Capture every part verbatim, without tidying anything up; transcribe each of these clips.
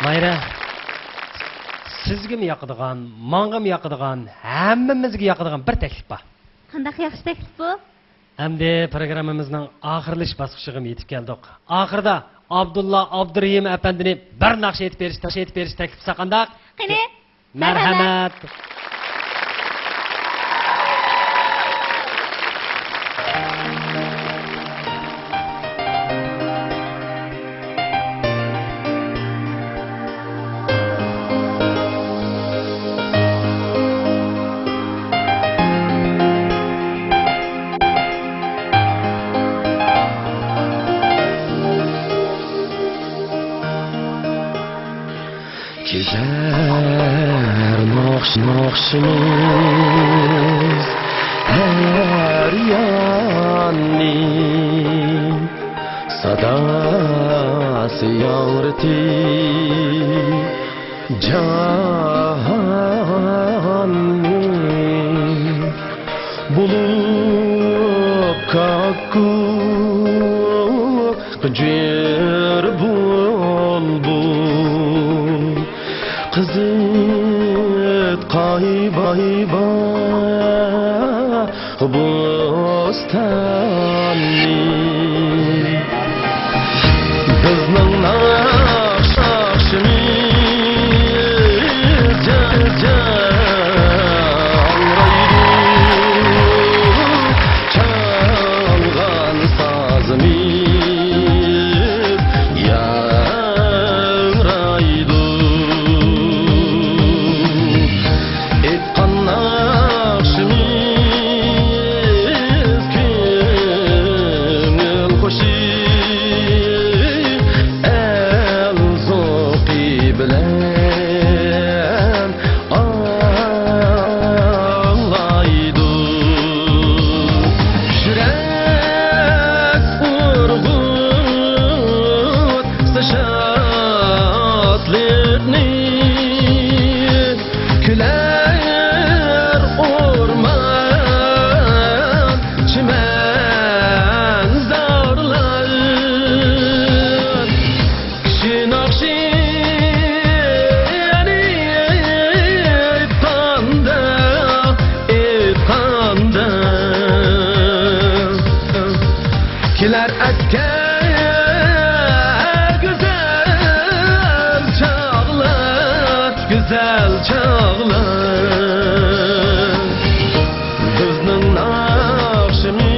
ماھىرە، سىزگىمۇ ياقىدىغان، ماڭىمۇ ياقىدىغان، ھەممىمىزگە ياقىدىغان بىر تەكلىپ بار. قانداق ياخشى تەكلىپ بۇ؟ ئەمدى پروگراممىمىزنىڭ ئاخىرلىشىش باسقۇچىغىمۇ يېتىپ كەلدۇق. ئاخىرىدا ئابدۇللا ئابدۇرېھىم ئەپەندىنى بىر ناخشا ئېيتىپ بېرىش، ئېيتىپ بېرىش تەكلىپ قىلسا قانداق؟ قېنى، مەرھەمەت. كېزەر ناخش-، ناخشىمىز ھەر ياننى، ساداسى ياڭرىتىپ جاھاننى. بولۇپ كاككۇك جىر بۇلبۇل، قىزىتقاي باي باغ بوستاننى. بىزنىڭ ناخشىمىز جاڭرايدۇ، چالغان سازىمىز ياڭرايدۇ. ئېيتقان ناخشىمىز كۆڭۈل خۇشى، ئەل زوقى بىلەن ئاڭلايدۇ. يۈرەك ئۇرغۇتسا شادلىقنى، كۈلەر ئورمان، چىمەن، زارلار. كىشى ناخشىنى ئېيتقاندا، ئېيتقاندا، كېلەر ئەسكە گۈزەل چاغلار، گۈزەل چاغلار. بىزنىڭ ناخشىمىز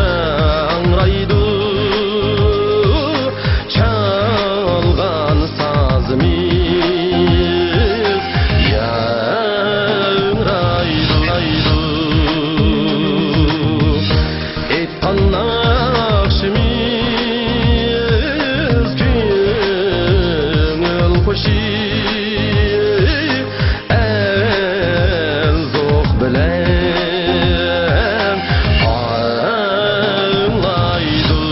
ياڭرايدۇ، چالغان سازىمىز ياڭرايدۇ. ئېيتقان ناخشىمىز كۆڭۈل خۇشى، ئەل زوق بىلەن ئاڭلايدۇ.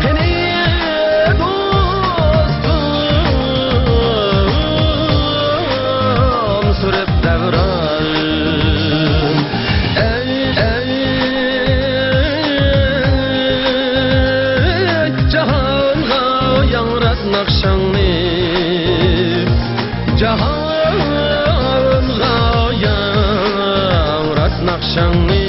قېنى دوستۇم، سۈرۈپ دەۋران. ئەي، ئەي، جاھانغا ياڭرات ناخشاڭنى، جاھانغا ياڭرات ناخشاڭنى.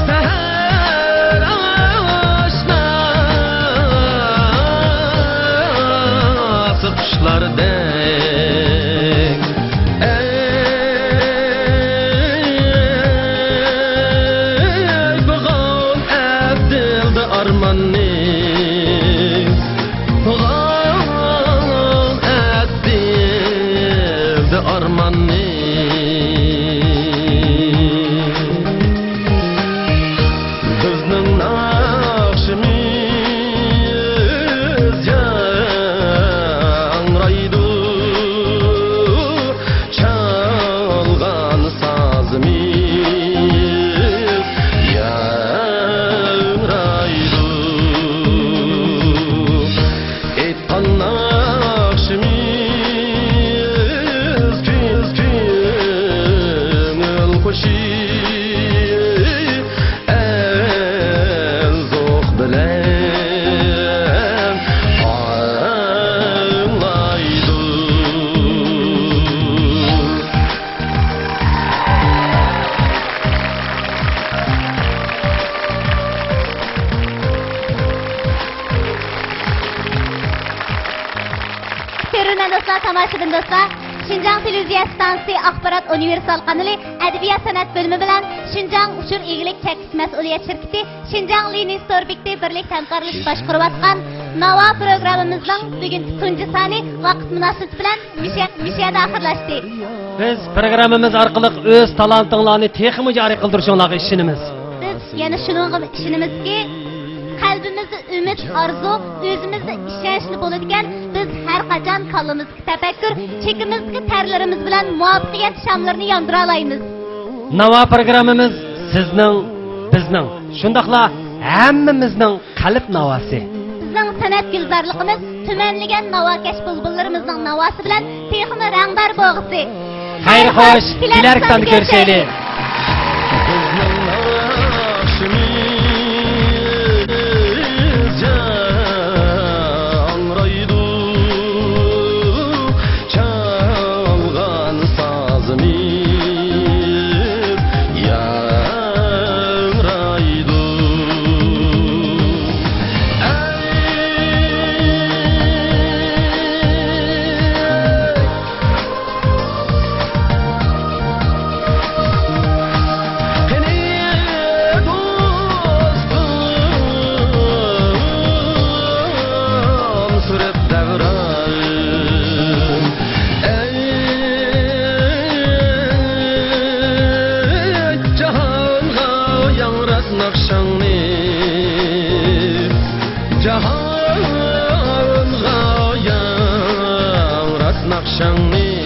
سەھەر ئاشناسى قۇشلاردەك، ئەي، بۇغۇن ئەتىلدى ئارماننى. دوستلار، تاماشىبىن دوستلار، شىنجاڭ تېلېۋىزىيە ئىستانسىسى ئاخبارات ئۇنىۋېرسال قانىلى ئەدەبىيات سەنئەت بۆلۈمى بىلەن شىنجاڭ ئۇچۇر ئىگىلىك چەكلىك مەسئۇلىيەت شىركىتى، شىنجاڭ لىنىيىسى تور بېكىتى بىرلىكتە ھەمكارلىشىپ باشقۇرۇۋاتقان ناۋا پروگراممىمىزنىڭ بۈگۈنكى تۇنجى سانى ۋاقىت مۇناسىۋىتى بىلەن مۇشۇ، مۇشۇ يەردە ئاخىرلاشتى. بىز پروگراممىمىز ئارقىلىق ئۆز تالانتىڭلارنى تېخىمۇ جارى قىلدۇرۇشۇڭلارغا ئىشىنىمىز. بىز يەنە شۇنىڭغىمۇ ئىشىنىمىزكى، قەلبىمىزدە ئۈمىد، ئارزۇ، ئۆزىمىزدە ئىشەنچلا بولىدىكەن، بىز ھەر قاچان كاللىمىزدىكى تەپەككۇر، چېكىمىزدىكى تەرلىرىمىز بىلەن مۇۋەپپەقىيەت شاملىرىنى ياندۇرالايمىز. ناۋا پروگراممىمىز سىزنىڭ، بىزنىڭ، شۇنداقلا ھەممىمىزنىڭ قەلب ناۋاسى. بىزنىڭ سەنئەت گۈلزارلىقىمىز تۈمەنلىگەن ناۋاكەش بۇلبۇللىرىمىزنىڭ ناۋاسى بىلەن تېخىمۇ رەڭدار بولغۇسى. خەير خوش، كېلەر ساندا كۆرۈشەيلى. بىزنىڭ ناخشىمىز ياڭرايدۇ، چالغان سازىمىز ياڭرايدۇ. ئەي! قېنى دوستۇم، سۈرەت دەۋران. ئەي، جاھانغا ياڭرات ناخشاڭنى، جاھانغا ياڭرات ناخشاڭنى.